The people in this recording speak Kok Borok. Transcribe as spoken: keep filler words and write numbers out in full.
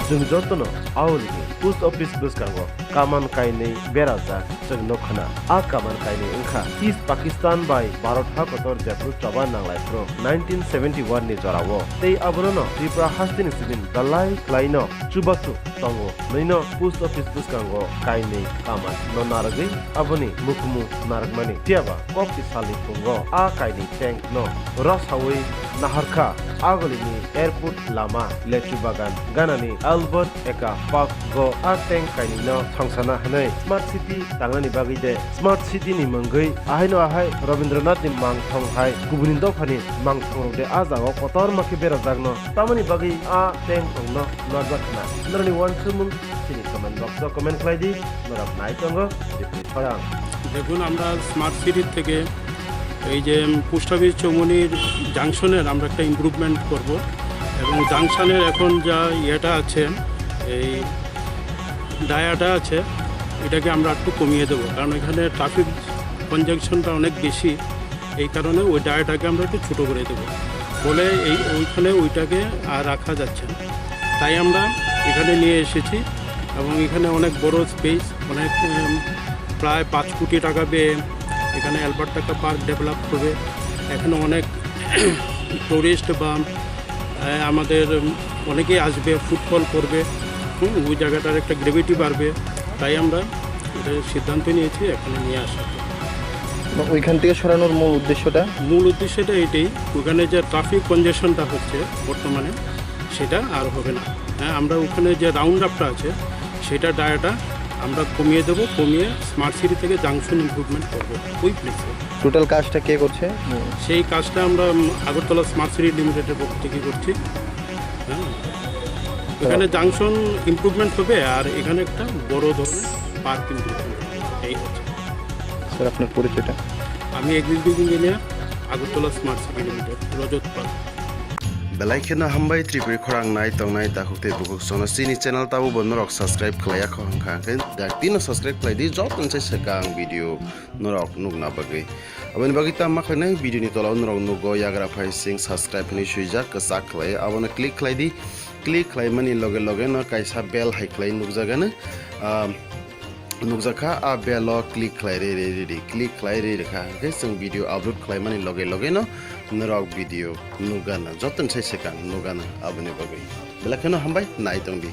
Chwng jotono aolini post office bwskango kaman kainwi berajak chwng nukkhana. A kaman kainwi wngkha East Pakistan bai Bharat ha kotor jephru choba nanglai phuru nineteen seventy one ni jorao tei abono Tripura hasteni sibin belai khlaino chubachu tongo. Nwino post office bwskango kainwi kaman no narwgwi aboni mukumu narwkmani. Phiyaba kok tisali phungo a kainwi tank no rasawi naharkha agolini airport lama, lechu bagan ganani Albert Eka Park go a tank kainwi no thongsana hwnwi smart city tangnani bagwi de. Smart city ni mungwi ahaino ahai Rabindranath ni mangthong hai kubuni dophani mangthong rok de a jagao kotorma khe berajakno tamoni bagwi a tank rokno norjak khna. Norokni uansukmung chini comment box o comment khlai di, norok nai tongo Tripuri khorang. দেখুন, আমরা স্মার্ট সিটির থেকে এই যে post office চৌমুহনীর জাংশনের আমরা একটা ইমপ্রুভমেন্ট করব, এবং জাংশনের এখন যা ইয়েটা আছে, এই ডায়াটা আছে, এটাকে আমরা একটু কমিয়ে দেবো, কারণ এখানে ট্রাফিক কনজেশনটা অনেক বেশি। এই কারণে ওই ডায়াটাকে আমরা একটু ছোট করে দেবো, বলে এই ওইখানে ওইটাকে আর রাখা যাচ্ছে না। তাই আমরা এখানে নিয়ে এসেছি, এবং এখানে অনেক বড় স্পেস, অনেক উম, প্রায় পাঁচ কোটি টাকা ব্যয়ে এখানে অ্যালবার্ট টাকা পার্ক ডেভেলপ হবে। এখানে অনেক টুরিস্ট বা আহ, আমাদের উম, অনেকেই আসবে, ফুটফল করবে। হুম, ওই জায়গাটার একটা গ্রেভিটি বাড়বে। তাই আমরা এটা সিদ্ধান্ত নিয়েছি এখানে নিয়ে আসার জন্য। ওইখান থেকে সরানোর মূল উদ্দেশ্যটা? মূল উদ্দেশ্যটা এটাই, ওখানে যে ট্রাফিক কনজেশনটা হচ্ছে বর্তমানে, সেটা আর হবে না। হ্যাঁ, আমরা ওখানে যে রাউন্ড আপটা আছে, সেটা ডায়াটা আমরা কমিয়ে দেবো, কমিয়ে স্মার্ট সিটি থেকে জাংশন ইমপ্রুভমেন্ট করবো ওই প্লেসে। টোটাল কাজটা কে করছে? সেই কাজটা আমরা উম, আগরতলা স্মার্ট সিটি লিমিটেডের পক্ষ থেকে করছি। হ্যাঁ, এখানে জাংশন ইমপ্রুভমেন্ট হবে আর এখানে একটা বড় ধরনের পার্ক ইমপ্রুভমেন্ট হবে। এই হচ্ছে। স্যার, আপনার পরিচয়টা? আমি executive engineer, Agartala smart city limited, Rajat park. Belai kheno hambai Tripuri khorang nai tongnai takhuk tei bukhuk sono chini channel tabo bo norok subscribe khlaiya kho hwnkha hwnkhe dak tino subscribe khlai di, joto ni sai swkang video norok nukna bagwi. Aboni bagwi tamo khlainai video ni tola o norok nugo yagra phai sing subscribe hinwi swijak kwchak khlai, abono click khlai di. Click khlaimani loge loge no kaisa bell hai khlai nukjagano, ah, nukjakha, a bell o click khlai ri ri ri ri, click khlai ri ri kha hwnkhe chwng video upload khlaimani loge loge no norok video nukgana, joto ni sai swkang nukgana. Aboni bagwi belai kheno hambai, nai tong di.